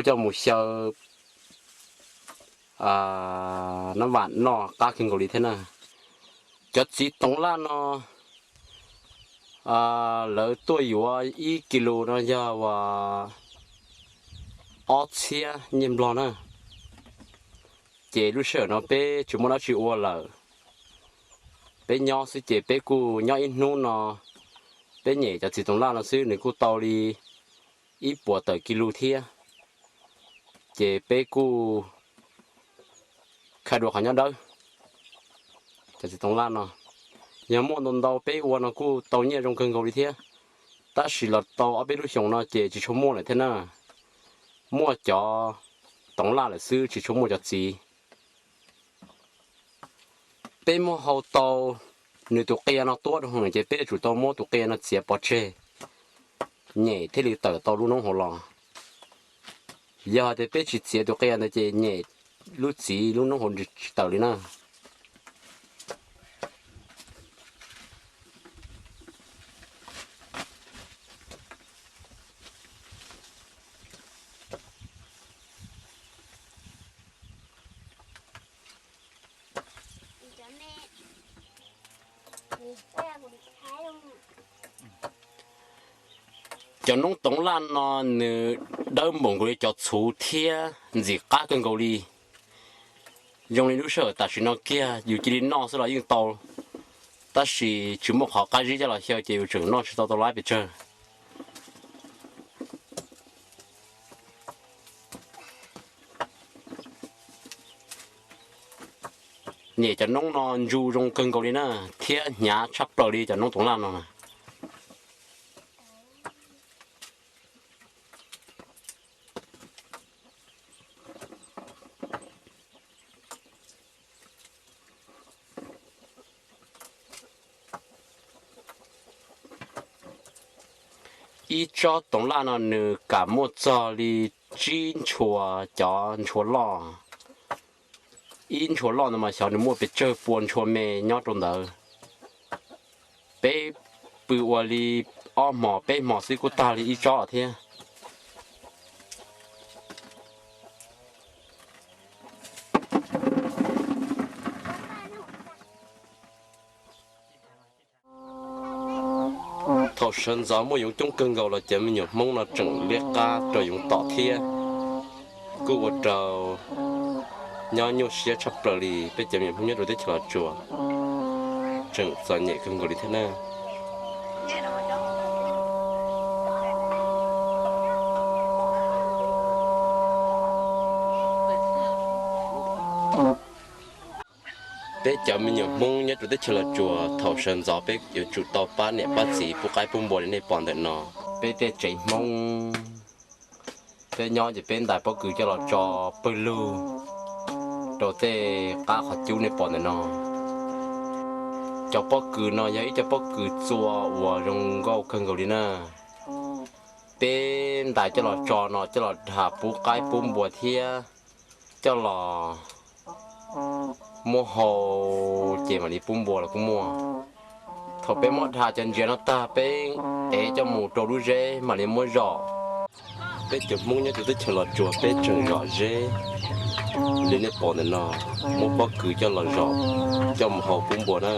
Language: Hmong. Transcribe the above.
coj mus xyaw nab vam noj qab kawg nkaus li thiab na. Cov txiv toov laj no lawv tuaj yuav ib kis lus no yog uas ob txhiab nyiaj nplog na. Ces lub sij hawm no peb tsis muaj dab tsi ua lawm, peb nyob xwb ces peb kuj nyob ib hnub no, peb nyem cov txiv toov laj no xwb nws kuj tau li ib puas tawm kis lus thiab. Ces peb kuj kha dua qhov nyob dawb. Cov txiv toov laj no yog muaj ntau ntau peb ua no kuj tau nyiaj zoo kawg nkaus li thiab, tab sis los tau ob peb lub xyoos no ces tsis tshua muaj lawm thiab na. Muaj cov toov laj lawm xwb tsis tshua muaj cov txiv. Peb muab hau tau nws tus qia no tuab rau ces peb yuav tsum tau muab tus qia no txiav pov tseg, nyem thiaj li tawm tau lub noob hauv los. Yog hais tias peb tsis txiav tus qia ntawd ces nyem lub txiv lub noob hauv tsis tawm li na. Cov noob toov laj no nws dawb npaum nkaus li cov txhuv thiab ntxim qab kawg nkaus li. Zoo li lub sij hawm tam sim no kiag yus cia li noj xwb los yeej tau, tab sis tsis muaj qhov qab zib coj los xyaw ces yus tseem noj tsis tau tau lab pes tsawg. Nyem cov noob no ntsu zoo kawg nkaus li na, thiab hnyav tshaj plaws li cov noob toov laj no. Ib tsob toov laj no nws kam muaj txog li tsib ntshua cov ntshua loj. Ib ntshua loj no mas xyov nws muaj pes tsawg pua ntshua me nyob rau ntawd. Peb pw ua li ob hmos peb hmos xwb kuj tag li ib tsob thiab. Thaum sawv ntxov muaj yoov coob kawg nkaus los cov me nyuam Hmoob no tseem liab qab rau yoov tom thiab. Kuj ua rau nyob nyuaj siab tshaj plaws li, peb cov me nyuam Hmoob nyob rau teb chaws Los Tsuas tseem txom nyem kawg nkaus li thiab na. Peb cov me nyuam Hmoob nyob rau teb chaws Los Tsuas thaum sawv ntxov peb yuav tsum tau pab niam pab txiv pub qaib pub npua li nej pom ntawm no. Peb tej tsev Hmoob, peb nyob ces peb ntais pob kws coj los tso pawg lug rau tej qab qhov cub nej pom ntawm no. Cov pob kws no yog ib co pob kws txua uas zoo nkauj kawg nkaus li na. Peb ntais coj los tso no coj los dhas pub qaib pub npua thiab coj los muab hau ces mam li pub npua los kuj muaj. Thaum peb muab dhas cov ntsiav no tag peb ev coj mus rau lub zeb mam li muab zom. Peb cov Hmoob nyob rau teb chaws Los Tsuas peb tseem zom zeb li nej pom ntawm no, muab pob kws coj los zom coj mus hau pub npua na.